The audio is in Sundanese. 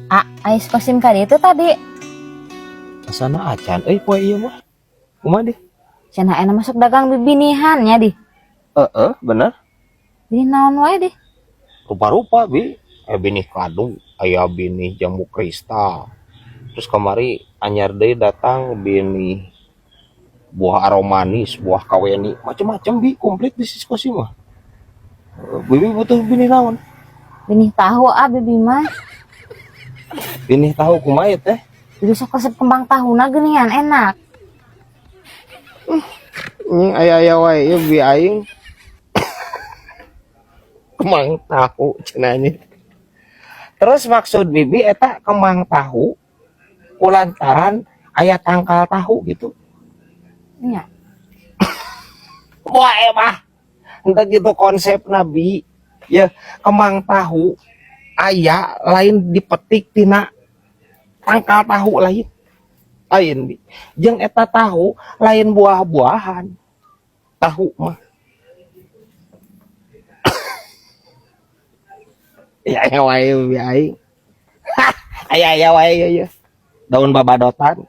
Ah, ais kosim ka ditu tadi. Asana acan euy poe ieu mah. Kumaha deh? Cenah ena masuk dagang bibinihan nya di. Heeh, bener. Binih naon wae di? Rupa-rupa bi. Aya binih kadu, aya binih jambu kristal. Terus kamari anyar deui datang binih buah aromanis, buah kaweni, macam-macam bi, komplit di Siskosi mah. Bibi butuh binih naon? Binih tahu ah bibi mah. Binih tahu kumaha teh? Bibi sok resep kembang tahuna geuningan enak. Ini aya-aya wae ieu bi aing. Kembang tahu cenah nya. Terus maksud bibi eta kembang tahu kulantaran aya tangkal tahu gitu. Nya. Wah emah. Entah gitu konsep nabi. Ya kembang tahu aya lain dipetik tina tangkal tahu lain. Lain bi. Jeung eta tahu lain buah-buahan. Tahu mah. Ya aya wae bi aing. Aya aya wae ya. Daun babadotan.